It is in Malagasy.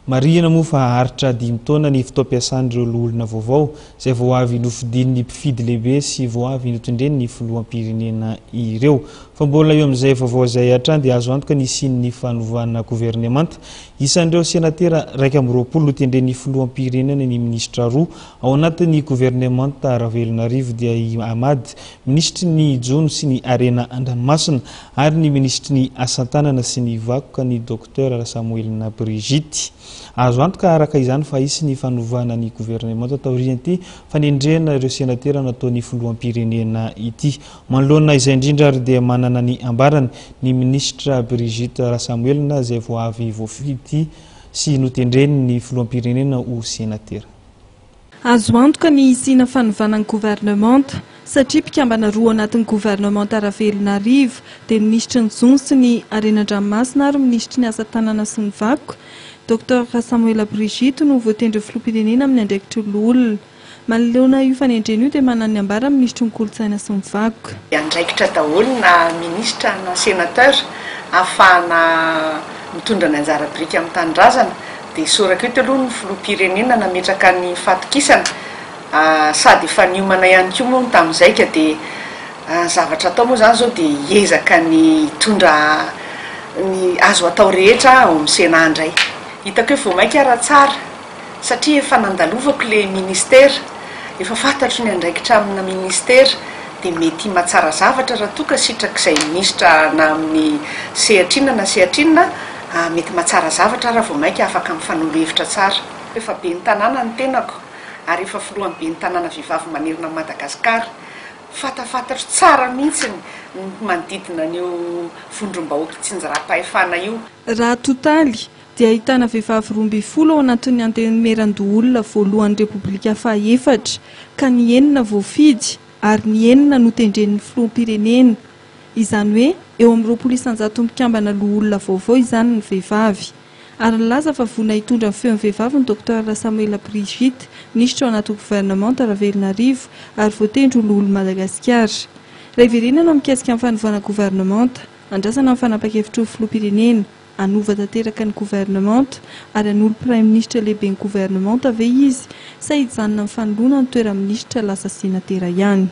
Marihina moa fa haharitra dimy taona ny fotoam-piasan'ireo loholona vaovao izay vao avy nofidin'ny mpifidy lehibe sy vao avy notendren'ny filoham-pirenena ireo. Fa mbola eo amin'izay vaovao izay hatrany dia azo antoka ny hisian'ny fanovana governemanta. Isan'ireo senatera 21 notendren'ny filoham-pirenena ny minisitra roa ao anatin'ny governemanta Ravelonarivo dia i Ahmad, minisitry ny jono sy ny harena an-dranomasina ary ny minisitry ny asa-tanana sy ny vakoka ny Docteur Rasamoelina Brigitte. Azo antoka araka izany fa hisy ny fanovana ny governemanta taorian'ity fanendrena ireo senatera nataon'ny filoham-pirenena ity. Manoloana izay indrindra ary dia manana ny ambarany ny minisitra Brigitte Rasamoelina izay vao avy voafidy sy notendren'ny filoham-pirenena ho senatera. Azo antoka ny hisiana fanovana ny governemanta, satria mpikambana roa ao anatin'ny governemanta Ravelonarivo, dia ny minisitry ny Jono sy ny Harena an-dranomasina ary minisitry ny Asa tanana sy ny Vakoka, Docteur Rasamoela Brigitte no voatendry filoham-pirenena amin'ny andraikitry loholona. Manoloana io fanendrena io dia manana ny ambara ny minisitry ny Kolontsaina sy ny Vakoka. Andraikitra daholo na ministra na sénateur ahafahana mitondra ny anjara biriky amin'ny tanindrazana dia isaorako eto aloha ny filoham-pirenena nametraka ny fahatokisana sady efa niomana ihany koa moa tamin'izay ka dia ny zavatra atao moa izany izao dia hiezaka ny hitondra ny azo atao rehetra ao amin'ny Sénat indray. Hitako hoe vao mainka ara tsara satria efa nandalovako le ministera, efa fantatro ny andraikitra amina ministera dia mety mahatsara zavatra raha toa ka sitrak'izay minisitra na amin'ny sehatra inona na sehatra inona mety mahatsara zavatra raha vao mainka afaka mifanolo hevitra tsara. Efa ben'ny tanàna ny tenako ary efa filohan'ny ben'ny tanàna vehivavy manerana an'i Madagasikara. Fantafantatro tsara mihitsy ny manodidina an'io vondrom-bahoaka itsinjaram-pahefana io. Raha atotaly, dia ahitana vehivavy 12 ao anatin'ny Antenimierandoholona voalohan'ny Repoblika fahaefatra, ka ny enina voafidy ary ny enina notendren'ny filoham-pirenena. Izany hoe eo amin'ny 20 isan-jaton'ny mpikambana loholona vaovao izany ny vehivavy. Ary nilaza fa vonona hitondra ny feon'ny vehivavy ny Docteur Rasamoela Brigitte, minisitra ao anaty governemanta Ravelonarivo ary voatendry ho loholon'i Madagasikara. Raha hiverenana mikasika ny fanovana governemanta, andrasana ny fanapan-kevitry ny filoham-pirenena, hanova tanteraka ny governemanta ary hanolo praiminisitra lehiben'ny governemanta ve izy sa hijanona amin'ny fanoloana ny toeran'ny minisitra lasa senatera ihany?